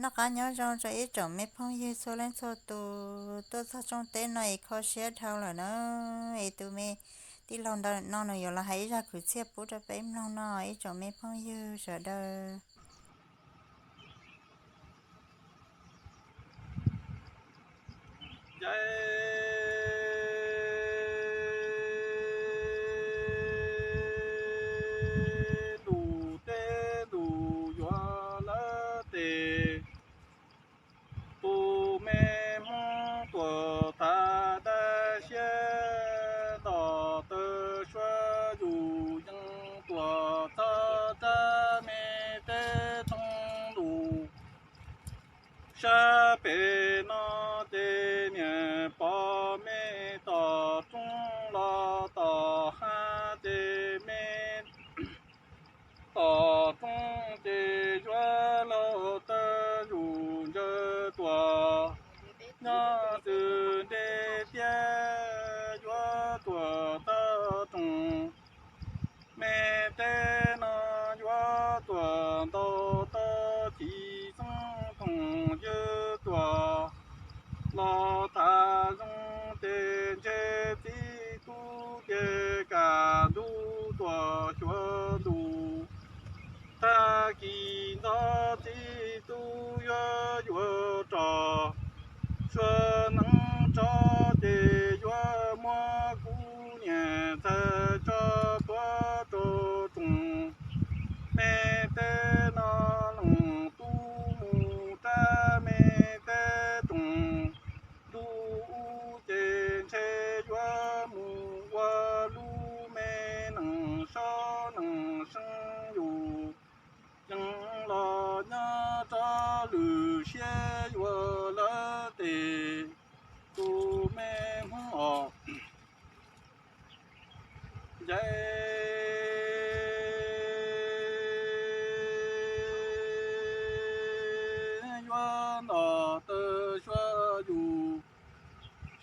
Noj qab nyob zoo rau ib tsoom me phooj ywg txhua leej txhua tus tuaj txog rooj teb no es kho siab dhau lawm na. Es tus me tij laug ntawm no nws yuav los hais ib zaj kwv txhiaj pub rau peb mloog no ib tsoom me phooj ywg sawv daws. Ncaim ntuj teb ntuj yuav lawv tes, tus me Hmoob tuam thawj dab siab nto taw suab yus yeej tuam txog rab me teb thoob ntuj. Sab pem no ces niam pog me tom roob los tom hav ces me tom roob ces yuav laug tawg zus ntsawg tuam nyob xws nte thiab yuav tuam tawg roog. Me teb no yuav tuam ntau tau chiv xeeb thoom yawg tuam los thav zoo ces ntshe txiv tub ces kam ntug tuam xyuav ntus. Tag kis ntxov txiv tub yuav yuav rog, sua neeb tso ces yuav muab kuv niam ntxhais tso puag rau roog. Me teb no leej tub mus rau me teb roog, ntu ub ces ntshe yuav mus ua lub me neej saub neej seeb yus yeej los nyob rau lwm siab yuav lawv tes tus me Hmoob os. Ncaim yuav nto taw suab yus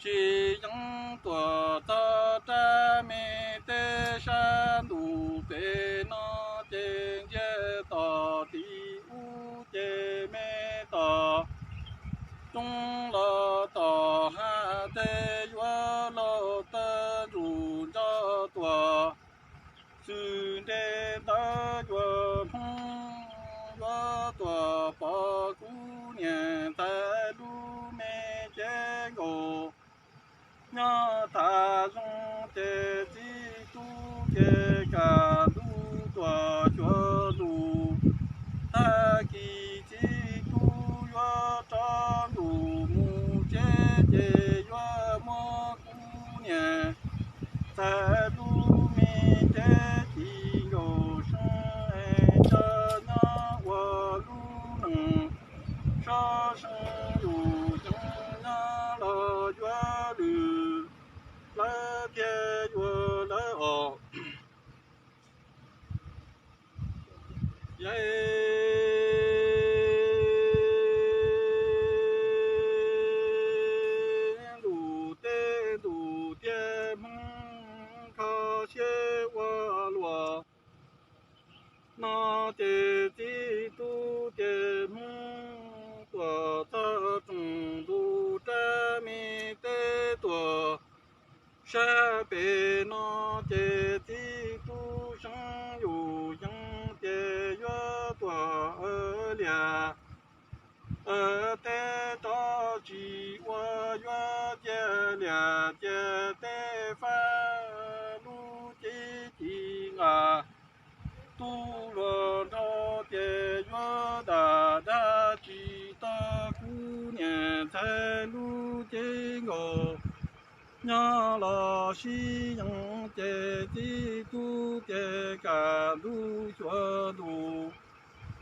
sis yeej tuam txog rab me teb sab ntuj pem no ces ntsia tom tim ub ces me tom roob los tom hav tej yuav laug tawg zus nco tuam xws nte ntawd yuav Hmoob yuav tuam pom kuv niam ntxhais lub me cev nkaus. Nyob thav zoo ces txiv tub ces kam ntug tuam xyuav ntus. Tag kis txiv tub yuav rov ntus mus tsev ces yuav muab kuv niam ntxhais lub me cev ci nkaus seeb es coj nyob ua lub neej saub seeb yus yeej nyob los yuav lwm lawv thiaj yuav lawv os. Yav ntuj teb ntuj thiab Hmoob kho siab ua luaj. No ces txiv tub ces Hmoob tuam txog rooj ntuj rab me teb tuam sab pem no ces txiv tub seeb yus yeej ces yuav tuam liam teb rov tsis ua yuav cia liam cia teb fab lub cev ci nqa. Tub hluas nraug ces yuav dam dab tsis tau kuv niam ntxhais lub cev nkaus. Nyob los sib yees ces txiv tub ces kam ntug xyuav ntus.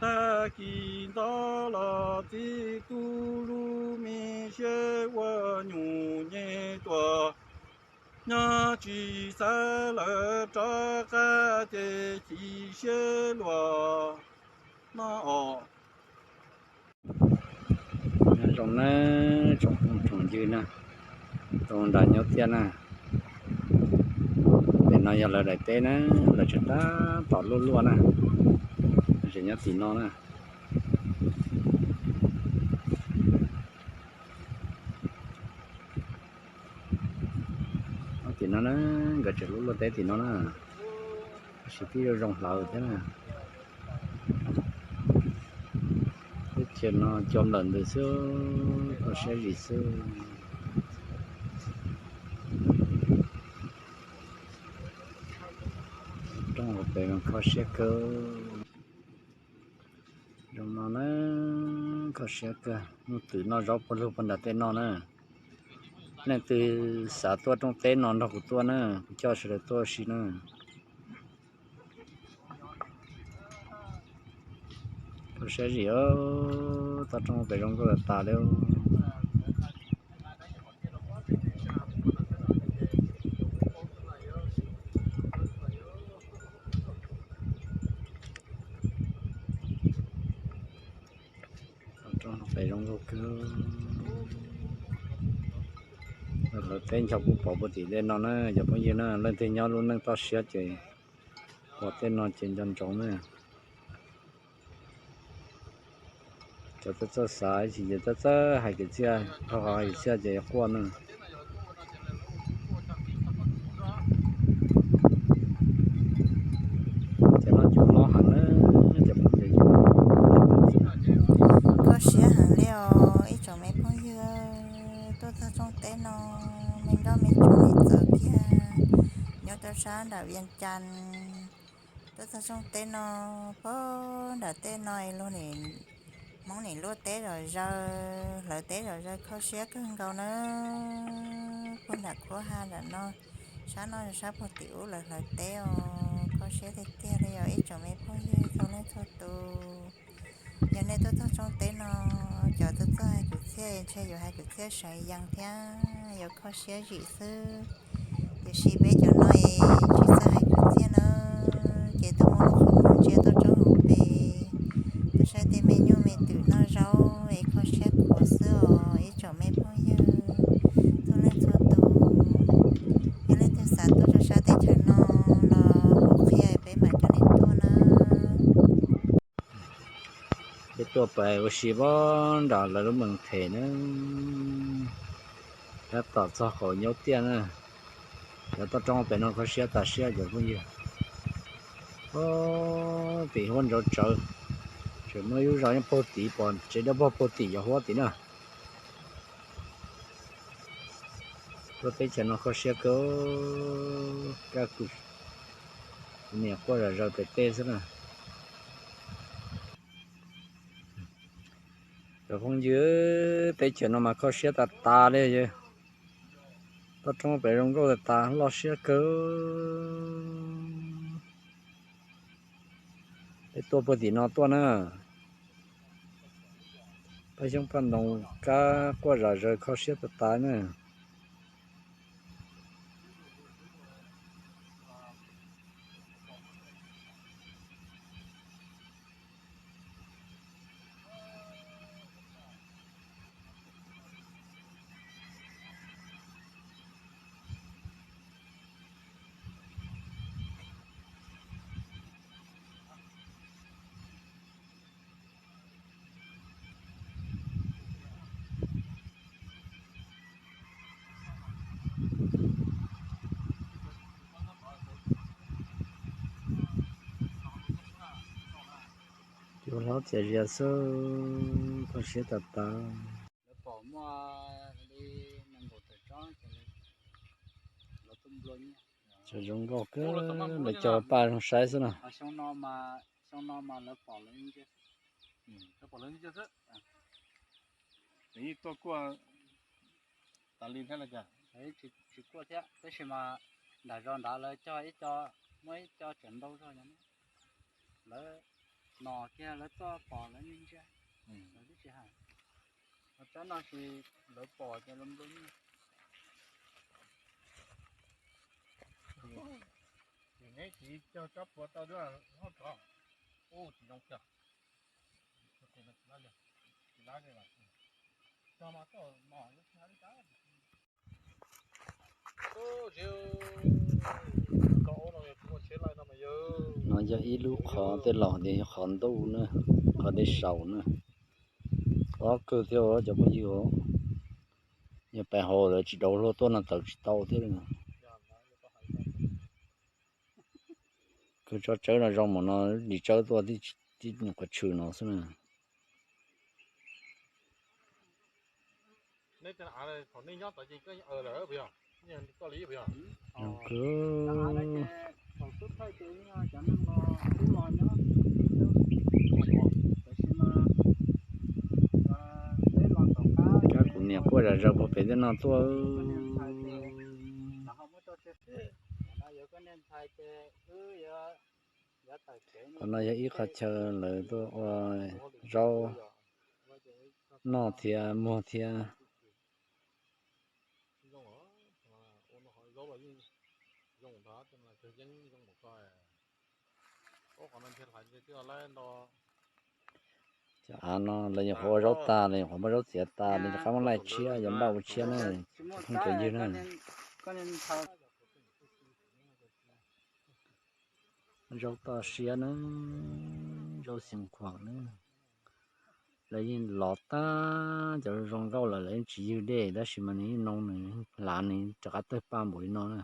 Tag kis ntxov los txiv tub lub me siab ua nyuj nyem tuaj. Nyob tsis xav lawv rov qab ces chim siab luag no os. Nyob zoo nawb tsoom phooj tsoom ywg na, tau nram nyob thiab na. Pem no yog lawv daim teb na, lawv tseem tab tom luaj luaj na, tseem nyob tim no na. No na, nkawd tseem lub luaj teb tim no na, tab sis tib zoo zoo hlawv thiab na. Teb chaws no cua nplawm ntws xwb, kho siab zim xwb. Rooj pem no kho siab kawg. Zoo no na, kho siab kawg. Hnub twg noj zaub puag lug puag nram tej no na. Leej twg xav tuaj rooj teb no nrog kuv tuaj na, kuv coj sawv daws tuaj ua si na. Kho siab zim, toj roob pem zoo nkauj tas tas li. Toj roob pem zoo nkauj kawg. Lawv teb ncho kuj pom puag tim tej no na cov phooj ywg na, leej twg nyob lub neej toj siab ces pom tej no ces nco ntsoov na. Cov txawj txawj xav ib chim ces txawj txawj hais kwv txhiaj, dhau qhov hais kwv txhiaj ces quaj na. Ces no cua mob heev na, ces kho siab heev li os ib tsoom me phooj ywg. Tuaj txog rooj teb no, me nroj me tsuag me txawv kiag, nyob rau sab nram Vias Cas. Tuaj txog rooj teb no, puag nram tej no luag nim, Hmoob nim luaj teb zom zaws, hlawv teb zom zaws, kho siab kawg nkaus na. Puag nram khuab ha nram no, sab no sab puag tim ub lawv hlawv teb os, kho siab tiag tiag li os ib tsoom me phooj ywg txhua leej txhua tus. Yog nej tuaj txog rooj teb no, cov txawj txawj hais kwv txhiaj ntshe yuav hais kwv txhiaj seev yees thiab yuav kho siab zim xwb. Tiam sis peb cov no es tsis txawj hais kwv txhiaj na, ces tuaj muab lub qhov muag ntsia tuaj rau hauv pes, tuaj saib tej me nyuj me twm noj zaub es kho siab khuav xwb os ib tsoom me phooj ywg txhua leej txhua tus. Yog leej twg xav tuaj rau sab teb chaws no los hu qhia peb mam coj nej tuaj na. Peb tuaj pais ua si puag nram lawv lub mees them na, tab tom txog qaum nyob tiaj na. Cov toj roob pem no kho siab tas siab cov phooj ywg. Tim huab ntsauv tsawv, tseem muaj ib lub zos nyob puag tim, pom tsev dawb paug puag tim cov huab tim na. Tuaj teb chaws no kho siab kawg, kab kws niam quaj zom zaws pem tej xwb na. Cov phooj ywg, teb chaws no mas kho siab tas tas li. Toj roob pem zoo nkauj tas tas, loj siab kawg. Peb tuaj puag tim no tuaj na. Paj xyoob paj ntoo kab quaj zom zaws kho siab tas tas na. Cua hlob txias zias xwb, kho siab tas tas. Lawv pom muaj li nees nkaum tawm tsob ces lawv tuaj nplua nyiaj. Tseem zoo nkauj kawg, lawv cog paj zoo saib xwb na. Xyoo no mas, xyoo no mas lawv pom lawv ntsia, lawv pom lawv ntsia xwb. Yeej tuaj kuaj tas li thiab los cas? Tsis kuaj thiab, tab sis mas nram zos nrad lawv cog ib co, muaj ib co tseem ntau zog no. Lawv no kiag lawv tuaj pom lawv ntsia, lawv twb tsis hais. Ho tsob no ces lawv pom ces lawv nplua nuj. Ces neb tsis cog tsob puav tau dua hauj rov, ub tsis zoo kiag. No yog ib lub qhov tej laus tias yog qhov ntuj na, qhov dej saum na. Ob kawg thiab cov phooj ywg, yog pais hauv lawv tsis daus luag tuaj no tawm tsis tau thiab li. Tso tsawb no zoo mas no, lis tsawb tuaj tib nyuag qhov tshwm no xwb na. Zoo kawg. Kab kuv niam quaj zom zaws puag pem tej no tuaj. Qhov no yog ib qho chaw lawv tuaj ua zaub noj thiab muag thiab. Cov av no lawv nyuam qhuav ua zaub tas, lawv nyuam qhuav muab zaub txiav tas, lawv rov qab muab laij tshiab yuav npaj ua tshiab na, cov phooj cov ywg na. Zaub toj siab na, zaub xeev khuam na. Lawv yeej lov tag cov zoo nkauj lawm, lawv yeej tsis ywg dej, tab sis mas nws yeej noo, nws hlav, nws rov qab tawg paj npaum li no na.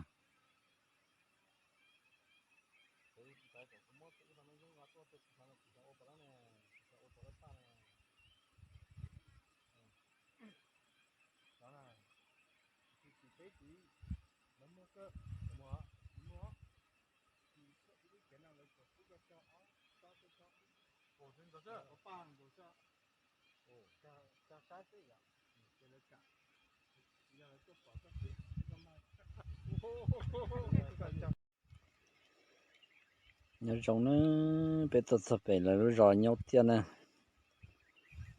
Nyob zoo na, peb tuaj txog pem lawv lub zos nyob tiaj na.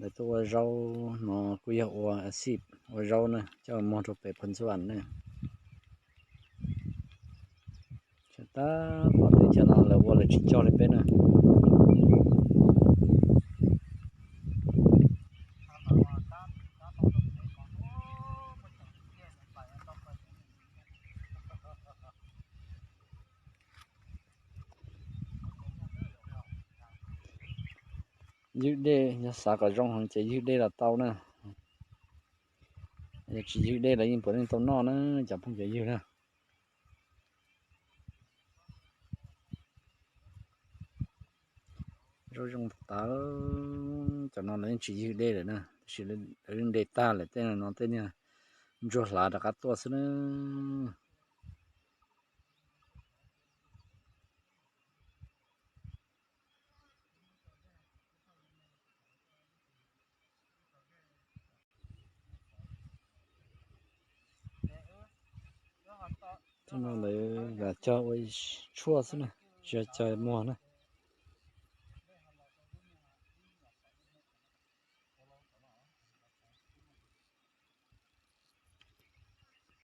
Lawv tuaj ua zaub no kuj yog ua a xij ua zaub na, coj muag rau pem Phoos Xas Vas na. Tshaj tag tom teb chaws no lawv ua lawv tsis cog li peb na. Ywg dej, yog xav kom zoo heev ces ywg dej los tau na. Yog tsis ywg dej los yeej puav leej tau noj na, cov phooj cov ywg na. Zaub zoo tas, cov no lawv yeej tsis ywg dej lawm na, tab sis lawv nte tag lawm, tej no tej niag ntsuag hlav rov qab tuaj xwb na. Tej no lawv lam cog ua tshuaj xwb na, tsis yog cog muag na.